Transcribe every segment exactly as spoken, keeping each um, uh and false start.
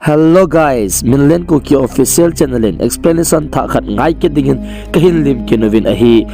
Hello guys, Minlen Kuki official channel in explanation thah khat ngai kit dingin kahin lim kit uvin ahi.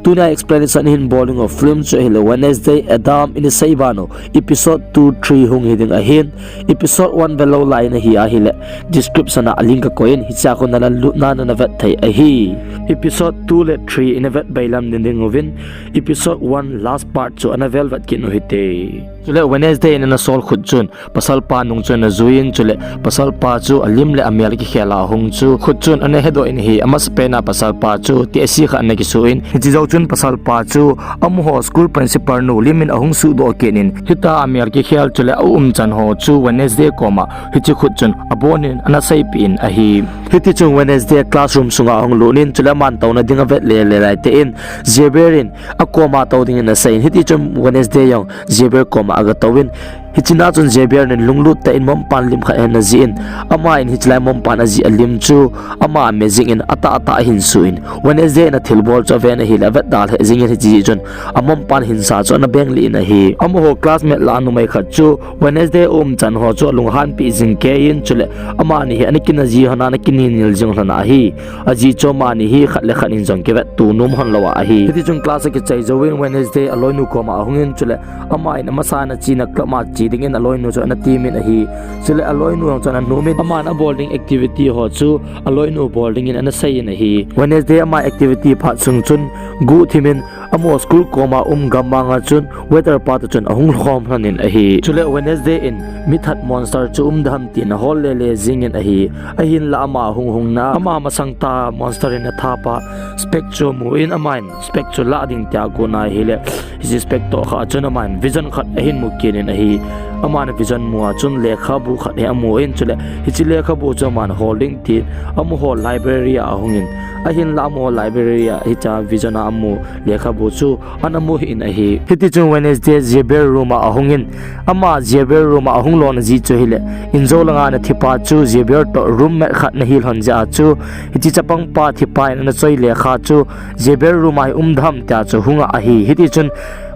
Tuni a explanation hin bol ding u film chu ahile Wednesday Adam in isei banu episode two three hung hiding ahin, episode one velou lai nahi ahile description a link kakoi in, hichea kon nalang lutna nana vet thei ahi. Episode two le three ina vet bailam ding ding uvin, episode one last part chu ana vel vet kit u hite. Chule Wednesday in ana sol khut chun, pasal pa nung chu ana jui in, chule pasal pa chu alim le amel kikhel a ahung chu khut chun ana hedoh in ahi. Amasapen a pasal pa chu tehse khat ana kisu in, hiche jou chun pasal pa chu amaho school principal nu lim in ahung sudoh kit in, hitia amel kikhel chule aumchan ho chu Wednesday koma hiche khut chun abon in ana seipeh in ahi. Hiti chun Wednesday classroom sunga ahung lut in, chule aman touna ding avet lele lai tah in Xavier in akoma tou dingin asei in, hiti chun Wednesday jong Xavier koma aga tou in, hichea chun Xavier in lunglut tah in mompan lim khat ana jih in, aman hiche lai mompan ajih alim chu ama me jing in atah atah ahin su in, Wednesday in athilbol chu aven ahile avet dalha jing in, hiche jeh chun amompan hinsa chu ana beng lih in ahi. Amaho classmate lah a numei khat chu Wednesday umchan ho chu alunghanpeh jing kei in, chule amani hi ana kina ji lhon a, ana kininil jing lhon ahi. Ajeh chu amani hi khat le khat in jong kivetto nom lhon lou ahi. Hiti chun class akichai jouvin Wednesday aloinu koma ahung in, chule aman amasa ana chena club a che dingin aloinu chu ana temin ahi. Chule aloinu jong chu ana nom in, aman abol ding activity ho chu aloinu bol dingin ana sei in ahi. Wednesday ama activity phat sung chun guhthim in amaho school koma um gammang a chun waiter pa toh chun ahung khom lhon in ahi. Chule Wednesday in mithat monster chu um dem tin ahol lele jing in ahi. Ahinlah ama ahung hung na, ama masang tah monster in athapa spec chu amu in, aman spec chu lah ding tia agot na ahile, hiche spec toh kah a chun aman vision khat ahin mu kit in ahi. Aman vision mu a chun lekhabu khat hi amu in, chule hiche lekhabu chu aman hol ding tin amaho library a ahung in, ahinlah amaho library a hiche vision a amu lekhabu chu ana mu hih in ahi. Hiti chun Wednesday Xavier room a ahung in, ama Xavier room a ahung lona jeh chu ahile, injou langa ana thipa chu Xavier toh roommate khat ana hi lhon jeh a chu, hiche chapang pa thipa in ana choi lekha chu Xavier room a hi um dem tia chu ahung a ahi. Hiti chun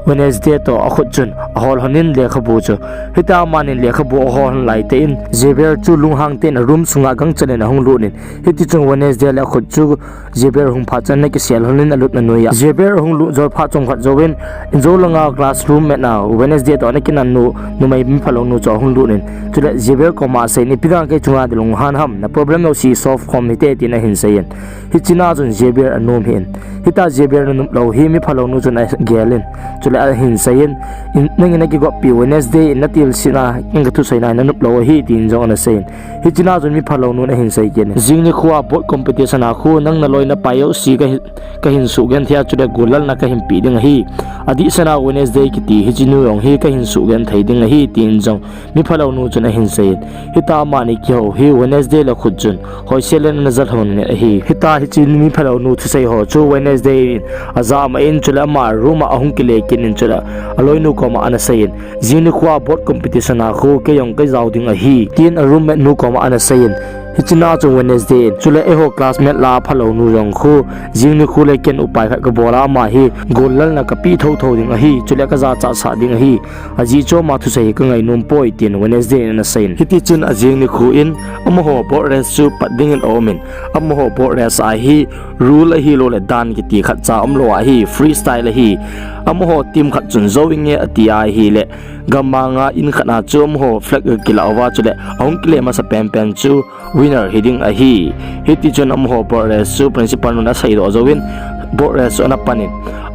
Wednesday toh akhut chun ahol lhon in lekhabu chu, hitia aman lekhabu ahol lhon lai tah in Xavier chu lunghang tah in a room sunga gangchel in ahung lut in, hiti chun Wednesday le akhut chu Xavier ahung phat chun ana kisel lhon in alutna noiya. Xavier ahung lut jou phat chomkhat jouvin, injou langa classroom mate na Wednesday toh ana kinah nu, numei miphalou nu chu ahung lut in, chule Xavier koma asei in, ipi dinga kei chunga nalunghan ham, na problem jouse solve khom hite tin ahin sei in. Hichea chun Xavier anom hih in. Hitia Xavier nanop lou hi miphalou nu chun agel in, chule ahin sei in, in, nangin nakigoppi Wednesday in natilsit na, in kathusei na nanop lou ahi tin jong ana sei in. Hichea chun miphalou nun ahin sei kit in, jing nikho a board competition a khu nang naloi napai jouse kahin, kahin suhgenthei a, chule gollalna kahin pe ding ahi. Adehset a Wednesday kiti hiche nu jong hi kahin suhgenthei ding ahi tin jong miphalou nu chun ahin sei in. Hitia amani kihou hi Wednesday le akhut chun hoisel in ana ja lhon in ahi. Hitia hiche miphalou nu thusei ho chu Wednesday in aja mah in, chule ama room a ahung kile kit in, chule aloinu koma ana sei in, jing nikho a board competition a khu kei jong kajao ding ahi, tin a roommate nu koma ana sei in. Hichea chun Wednesday in, chule eiho classmate lah a phalou nu jong khu, jing nikho le ken upai khat kabol a, ama hi gollalna kapeh thotho ding ahi, chule kajachat sah ding ahi. Ajeh chu ama thusei hi kangai nom poi tin Wednesday in ana sei in. Hiti chun ajing nikho in amaho boat race chu pat dingin aum in, amaho boat race a hi rule ahilou le dan kiti khatcha umlou ahi, freestyle ahi. Amaho team khat chun jou inge ati ahile, gammang a in khat a chu amaho flag akilah uva, chule ahung kile masa penpen chu winner hiding ahi. Hiti chun amaho boat race chu principal nun aseidoh jouvin boat race chu ana pan in,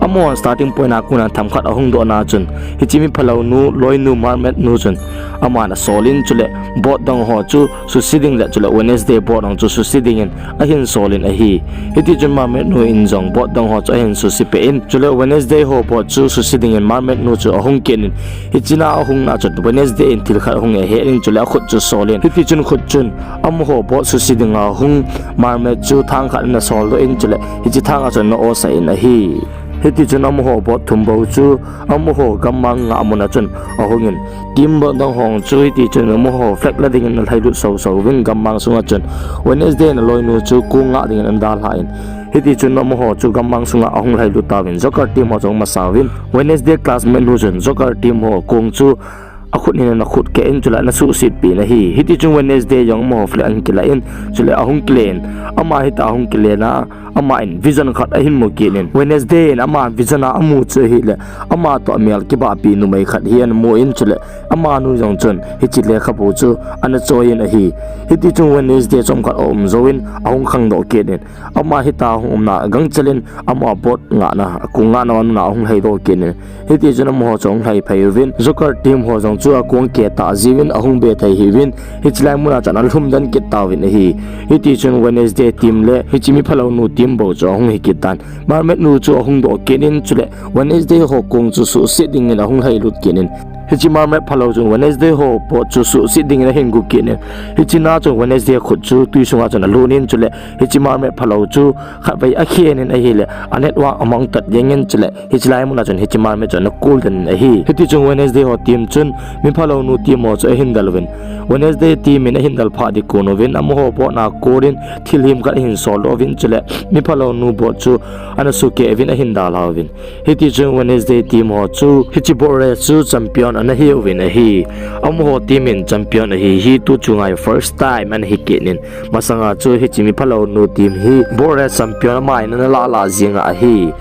amaho starting point a kona themkhat ahung dohna chun, hiche miphalou nu, loinu, mermaid nu chun aman asol in, chule boat dang ho chu suse ding le chule Wednesday boat dang chu suse dingin ahin sol in ahi. Hiti chun mermaid nu in jong boat dang ho chu ahin suse peh in, chule Wednesday ho boat chu suse dingin mermaid nu chu ahung kit in, hichea ahungna chun Wednesday in thil khat ahung eihel in, chule akhut chu sol in, hiti chun khut chun amaho boat suse dinga hung mermaid chu thang khat in asol doh in, chule hiche thang a chun ana osah in ahi. Hiti chun amaho boat thum bou chu amaho gammang ngah mun a chun ahung in, team boat dang ho chu hiti chun amaho flag la dingin alhailut soso uvin, gammang sunga chun Wednesday in aloinu chu kong ngah dingin ana dalhan, hiti chun amaho chu gammang sunga ahung lhailut tauvin, Joker team ho chu ahung masa uvin, Wednesday classmate nu chun Joker team ho kong chu akhut in ana khut keh in chule ana suhset peh in ahi. Hiti chun Wednesday jong amaho flat a ana kilah in, chule ahung kile in, ama hita ahung kile na, aman vision khat ahin mu kit in. Wednesday in ama vision a amu chu ahile, ama toh mel kibahpi numei khat hi ana mu in chule, amanu jong chun hiche lekhabu chu ana choi in ahi. Hiti chun Wednesday chomkhat aum jouvin ahung khangdoh kit in, ama hita ahung umna gangchel in, ama board ngahna, akong ngahna a nuna ahung lhaidoh kit in. Hiti chun amaho chu ahung lhai phei uvin, Joker team ho jong chu akong keh tah jiuvin ahung be thei hih uvin, hiche lai muna chun alhum den kit tauvin ahi. Hiti chun Wednesday team le hiche miphalou nu team bou chu ahung hi kit tan. Mermaid nu chu ahung doh kit in chule Wednesday ho kong chu suhset dingin ahung lhailut kit in. Hiche Mermaid phalou chun Wednesday ho board chu suhset dingin ahin gu kit in. Hiche na chun Wednesday khut chu tui sunga chun alut in chule hiche Mermaid phalou chu khatvei akhen in ahile, a network amang tat jeng in chule, hiche lai muna chun hiche Mermaid chu ana kul den in ahi. Hiti chun Wednesday ho team chun miphalou nu team ho chu ahin del uvin, Wednesday team in ahin del phah ding kon uvin, amaho board na kon in thilhim khat ahin sol doh uvin chule, miphalou nu board chu ana sukeh uvin ahin dalha uvin. Hiti chun Wednesday team ho chu hiche boat race chu champion ana hi uvin ahi. Amaho team in champion ahi hi tu chunga first time ana hi kit in. Masanga chu hiche miphalou nu team hi boat race champion aman ana lah lah jing ahi.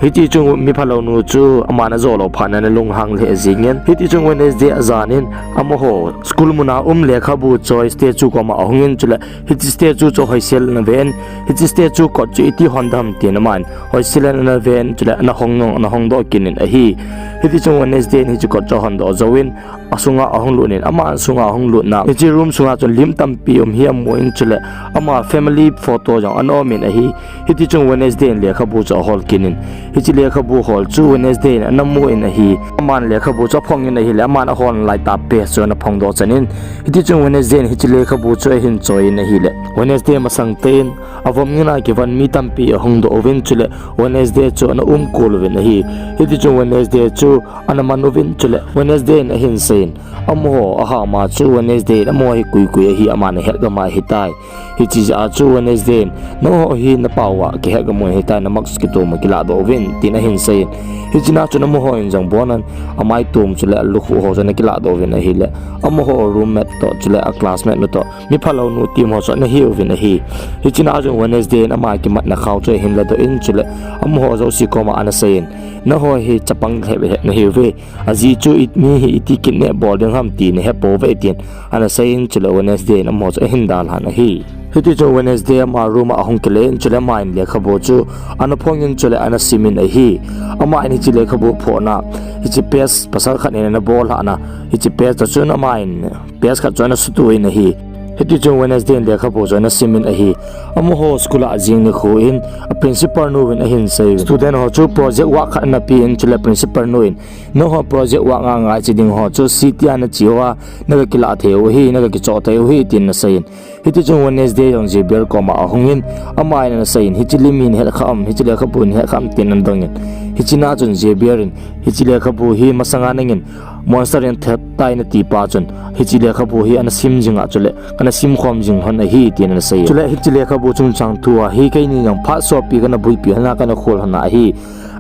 Hiti chun miphalou nu chu aman ajo lou phat in ana lunghang lheh jing in. Hiti chun Wednesday ajan in amaho school muna um lekhabu choi statue koma ahung in chule hiche statue chu hoisel in ana ven. Hiche statue kot chu iti hon dem tin aman hoisel in ana ven chule ana hong nung, ana hongdoh kit in ahi. Hiti chun Wednesday in hiche kot chu ahondoh jouvin, asunga ahung lut in, aman sunga ahung lut na, hiche room sunga chun lim tampi um hi amu in chule, ama family photo jong ana um in ahi. Hiti chun Wednesday in lekhabu chu ahol kit in, hiche lekhabu hol chu Wednesday in ana mu in ahi. Aman lekhabu chu aphong in ahile, aman ahol nalai tah page chu ana phongdoh chan in, hiti chun Wednesday in hiche lekhabu chu ahin choi in ahile, Wednesday masang tah in avom ngin a kivon mi tampi ahung doh uvin chule, Wednesday chu ana um kol uvin ahi. Hiti chun Wednesday chu ana man uvin chule, Wednesday in ahin sei in, amaho ahama chu Wednesday in amaho hi koi koi ahi aman ahet gam ahitai. Hiche jeh a chu Wednesday in, nangho hi napao a kihet gam u ahitai, na mask kitom u kilah doh uvin, tin ahin sei in. Hiche na chun amaho in jong abon in, amai tom chule alukhuh ho chu ana kilah doh uvin ahile, amaho roommate toh chule a classmate nu toh miphalou nu team ho chu ana hi uvin ahi. Hiche na chun Wednesday in ama kimatna khao chu ahin ladoh in chule, amaho jouse koma ana sei in, nangho hi chapang lheh lheh nahi uve. Ajeh chu mi hi iti kidnap bol ding ham ti nahe pouve tin ana sei in chule Wednesday in amaho chu ahin dalhan ahi. Hiti chun Wednesday ama room a ahung kile in chule aman lekhabu chu ana phong in chule ana sim in ahi. Aman hiche lekhabu phohna, hiche page pasal khat in ana bol lhahna, hiche page toh chun aman page khat chu ana sutu in ahi. Hiti chun Wednesday in lekhabu chu ana sim in ahi. Amaho school a jing nikho in a principal nu in ahin sei, student ho chu project work khat ana pe in chule principal nu in, nangho project work a ngai che ding ho chu city a nache uva naga kilah thei u ahi, naga kichoh thei u ahi tin ana sei in. Hiti chun Wednesday jong Xavier koma ahung in, aman ana sei in, hiche lim hi nahet kha am, hiche lekhabu nahet kha am tin ana dong in. Hiche na chun Xavier in, hiche lekhabu hi masanga nangin monster in that tai nati pa chun, hiche lekhabu hi ana sim jing a chule kana sim khom jing lhon ahi tin ana sei in. Chule hiche lekhabu chungchang thu a hi keini jong phat sopi kana boipi lhon a, kana khol lhon a ahi.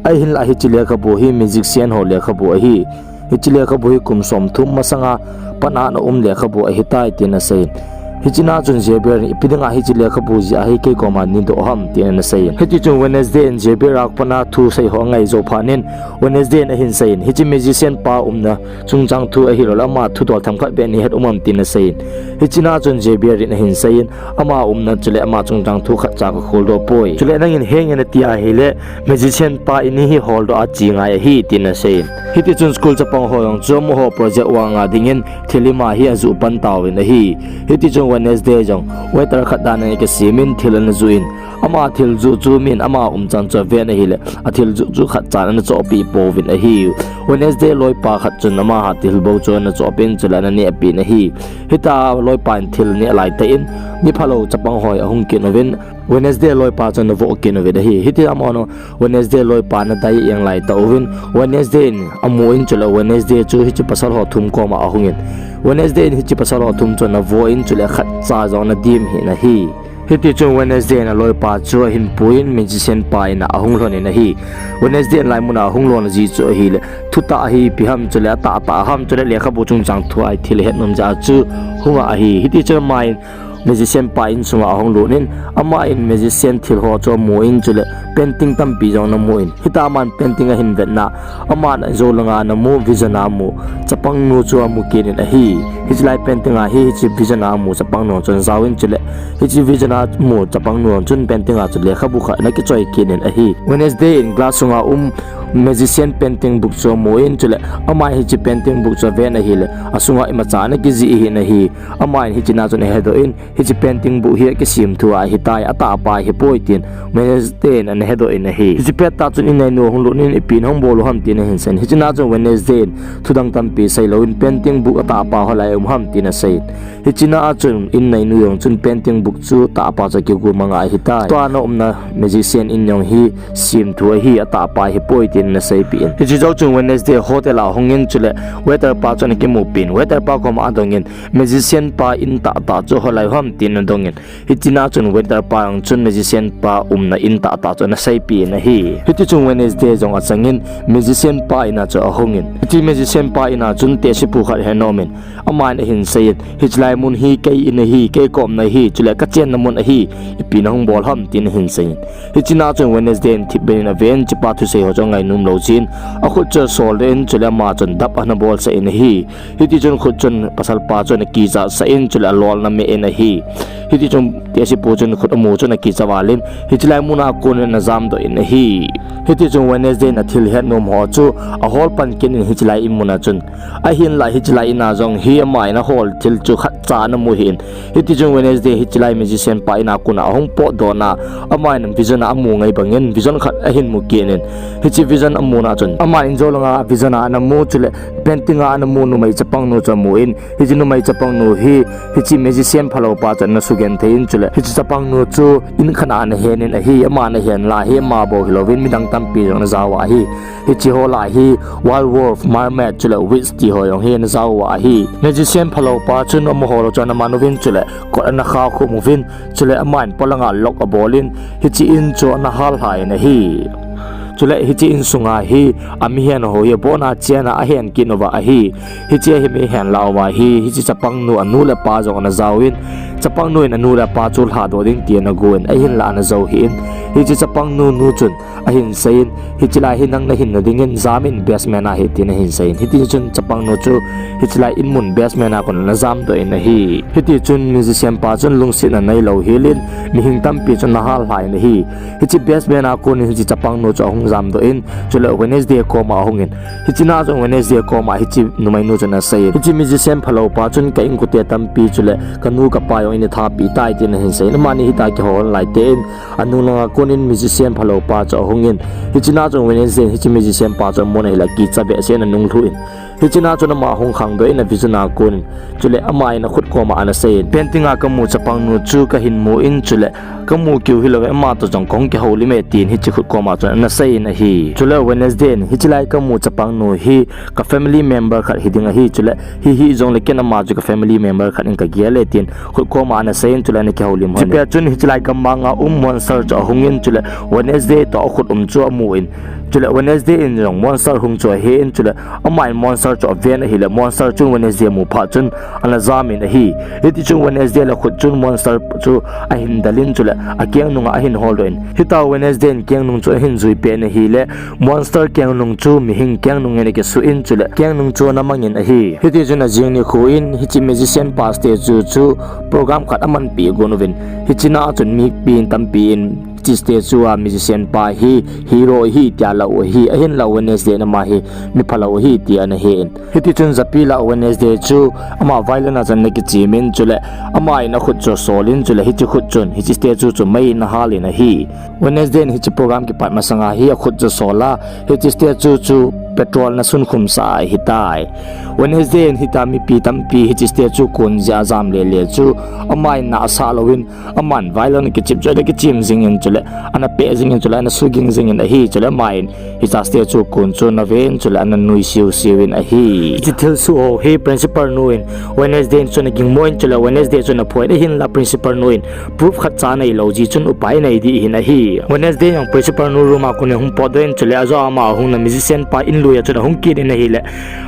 Ahinlah hiche lekhabu hi magician ho lekhabu ahi. Hiche lekhabu hi kum somthum masanga pat a ana um lekhabu ahitai tin ana sei in. Hiche na chun Xavier in, ipi dinga hiche lekhabu jeh a hi kei koma nadoh ham tin ana sei in. Hiti chun Wednesday in Xavier a pat a thusei ho angai jou phat in, Wednesday in ahin sei in, hiche magician pa umna chungchang thu ahilou le ama thudol themkhat beh nahet um am tin ana sei in. Hiche na chun Xavier in ahin sei in, ama umna chule ama chungchang thu khatcha kakhol doh poi. Chule nangin henge nati ahile, magician pa in hi holdoh a che ngai ahi tin ana sei in. Hiti chun school chapang ho jong chu amaho project work a nga dingin thil ima hi ajuh pan tauvin ahi. Hiti chun Wednesday jong waiter khat dan in ana kisem in thil ana juh in, ama thil juh chu min ama umchan chu aven ahile, athil juh chu khatchan ana chohpeh pouvin ahi. Wednesday loipa khat chun ama thil bou chu ana chohpeh in chule ana nehpeh in ahi. Hitia loipa in thil neh laitah in, miphalou chapang ho ahung kit uvin, Wednesday loipa chu ana voh kit uvin ahi. Hitia amanu Wednesday loipa ana dai jeng laitah uvin, Wednesday in amu in chule Wednesday chu hiche pasal ho thum koma ahung in, Wednesday in hiche pasal ho thum chu ana voh in chule khatcha jong ana dim hih in ahi. Hiti chun Wednesday in aloipa chu ahin puiyin magician pa in a ahung lhon in ahi. Wednesday in laimun a ahung lhon ji chu ahile, thutah ahi ipi ham chule atahtah ham chule lekhabu chungchang thu ahi thil hetnom jeh a chu hung a ahi. Hiti chun ama in magician pa insunga ahung lut in, ama in magician thil ho chu amun chule painting tampi jong ana mun. Hita aman painting ahin vetna, aman jou langa ana mu, vision a amu chapangnu chu amu kit in ahi. Hiche lai painting a hi, hiche vision a amu chapangnu chu ana jaovin chule, hiche vision a amu chapangnu chun painting a chu lekhabu khat ana kichoi kit in ahi. Wednesday in glass sunga um magician painting book chu amun chule, ama in hiche painting book chu aven ahile, asunga imacha ana kijih ahin ahi. Ama in hiche na chun ahedoh in, hiche painting book hi akisem thu ahitai, atahpa ahipoi tin Wednesday in ana hedoh in ahi. Hiche pettah chun inneinu ahung lut in, ipi nahung bol u ham tin ahin seiyin. Hiche na chun Wednesday in thudang tampi seilouvin, painting book atahpa holai um ham tin aseiyin. Hiche na a chun inneinu jong chun painting book chu tahpa chu akigu manga ahitai. Tua ana umna magician in jong hi sem thu ahi, atahpa ahipoi tin ana seipeh in. Hiche jou chun Wednesday hotel a ahung in chule waiter pa chu ana kimupin, waiter pa koma adongin, magician pa in tahtah chu holai ham tin adongin. Hiche na chun waiter pa jong chun magician pa umna in tahtah chu ana seipeh in ahi. Hiti chun Wednesday jong achangin magician pa in a chu ahungin. Hiche magician pa in a chun tehsepu khat ahin umin, ama in ahin seiyin, hiche lai mun hi kei in ahi, kei ka umna ahi, chule kachenna mun ahi, ipi nahung bol ham tin ahin seiyin. Hiche na chun Wednesday in thipbeh in aven, hichepa thusei ho chu angainom lou jeh in, akhut chu asol in chule ama chun dap ana bolsah in ahi. Hiti chun khut chun pasalpa chu ana kichatsah in chule alol ana meh in ahi. Hiti chun tehsepu chun khut amu chu ana kicha valin, hiche lai mun a kon in ana jamdoh in ahi. Hiti chun Wednesday in athil hetnom ho chu ahol pan kit in hiche lai in mun a chun. Ahinlah hiche lai in a jong hi ama in ahol thil chu khatcha ana mu ahin. Hiti chun Wednesday hiche lai magician pa in a kon a ahung potdoh na, ama in vision a amu ngai bangin vision khat ahin mu kit in. Hiche vision amuna chun, ama in jou langa vision a ana mu chule painting a ana mu numei chapangnu chu amun, hiche numei chapangnu hi hiche magician phalou pa chun ana sugenthei in chule hiche chapangnu chu in khat a ana hen in ahi. Ama ana hen lai hi ama bou hilouvin midang tampi jong ana jao uva ahi. Hiche ho lah a hi werewolf, mermaid chule witch ti ho jong hi ana jao uva ahi. Magician phalou pa chun amaho lah a chun ana man uvin chule kot ana kha khum uvin chule ama in polanga lock abol in hiche in chu ana hallhai in ahi. Chule hiche insunga hi amihen ho hi abon a chen a ahen kit uva ahi. Hiche ahin hen lah uva hi, hiche chapangnu anu le apa jong ana jaovin, chapangnu in anu le apa chu lhadoh ding tin ana gon, ahinlah ana jou hih in, hiche chapangnu nu chun ahin seiyin, hiche lai hi nang nahinna dingin jam in basement a hi tin ahin seiyin. Hiti chun chapangnu chu hiche lai in mun basement a kon ana jamdoh in ahi. Hiti chun magician pa chun lungsetna neilou helin, mihem tampi chu ana hallhai in ahi. Hiche basement a kon in hiche chapangnu chu ahung jamdoh in, chule Wednesday koma ahungin. Hiche na chun Wednesday koma hiche numeinu chun ana seiyin, hiche magician phalou pa chun ka inkote tampi chule kanu kapa jong in eithapeh tai tin ahin seiyin. Amani hitia kihou lai tah in, anung langa kon in magician phalou pa chu ahungin. Hiche na chun Wednesday in hiche magician pa chu amun ahile akicha behseh in anung lhu in. Hiche na chun ama ahung khangdoh in avision a kon in. Chule ama in akhut koma ana seiyin, painting a kamu chapangnu chu kahin mun chule kamu keu hilouvin ama toh jong kahung kihoulim e tin hiche khut koma chun ana seiyin ahi. Chule Wednesday in hiche lai kamu chapangnu hi ka family member khat hiding ahi chule hihi jongle ken ama chu ka family member khat in kagel e tin khut koma ana seiyin chule ana kihoulim hon. Chupet chun hiche lai gammang a um monster chu ahungin chule Wednesday toh akhut um chu amun. Chule Wednesday in jong monster hung chu ahen chule ama in monster chu aven ahile monster chun Wednesday amu phat chun ana jam in ahi. Hiti chun Wednesday le khut chun monster chu ahin del in chule akeng nunga ahin holdoh in. Hitia Wednesday in keng nung chu ahin jui pet in ahile monster keng nung chu mihem keng nung in akisuh in chule keng nung chu ana mang in ahi. Hiti chun ajing nikho in hiche magician pa statue chu program khat amanpi gon uvin. Hiche na chun mipi tampi in hiche statue a magician pa hi hero ahi tia lah u ahi, ahinlah Wednesday in ama hi miphalou ahi tia ana hen. Hiti chun japi lah Wednesday chu ama violin a chun ana kichim in chule ama in akhut chu asol in chule hiche khut chun hiche statue chu mei in ana hal in ahi. Wednesday in hiche program kipat masanga hi akhut chu asol a, hiche statue chu Patrol na sunkhum sa ahitai. Wednesday in hita mipi tampi hiche statue kon jeh a jam lele chu, aman na asah louvin, aman violin kichep chu ana kichem jingin chule, ana peh jingin chule, ana suging jingin ahi chule, aman hiche statue kon chu ana ven chule, ana nui siu siu in ahi. Hiche thilsoh ho hi principal nu in Wednesday in chu ana gingmo in chule, Wednesday chu ana phoh in ahinla principal nu in proof khatcha neilou jeh chun upai nei ding ahin ahi. Wednesday jong principal nu room a kon in ahung potdoh in chule, ajo ama ahung na musician pa in lui a chun ahung kit in ahile,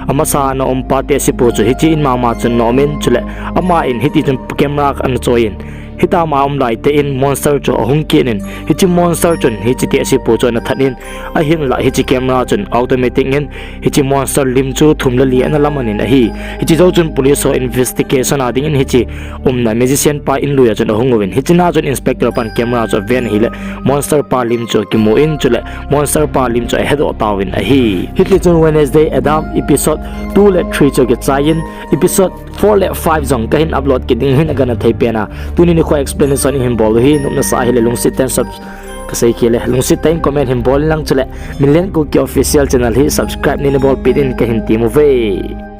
amasa ana um pa tehsepu chu hiche in mama chun ana um in chule, aman hiti chun camera ana choi in, hita ama um laitah in monster chu ahung kit in, hiche monster chun hiche tehsepu chu ana that in, ahinla hiche camera chun automatic in hiche monster lim chu thum le li ana laman in ahi. Hiche jou chun police ho investigation a dingin hiche umna musician pa in lui a chun ahung uvin, hiche na chun inspector pan camera chu aven ahile, monster pa lim chu akimu in chule, monster pa lim chu ahedoh tauvin ahi. Hiti chun Wednesday Adam episode two le three chu kichai in, episode four le five jong kahin upload kit ding ahin, agangthei pen a. Tuni nikho explanation ihin bol u hi nopna sa ahile lungset tah in sub-, kasei khel e, lungset tah in comment hin bol in lang chule, Minlen Kuki Official channel hi subscribe neina bolpeh din kahin tem uve.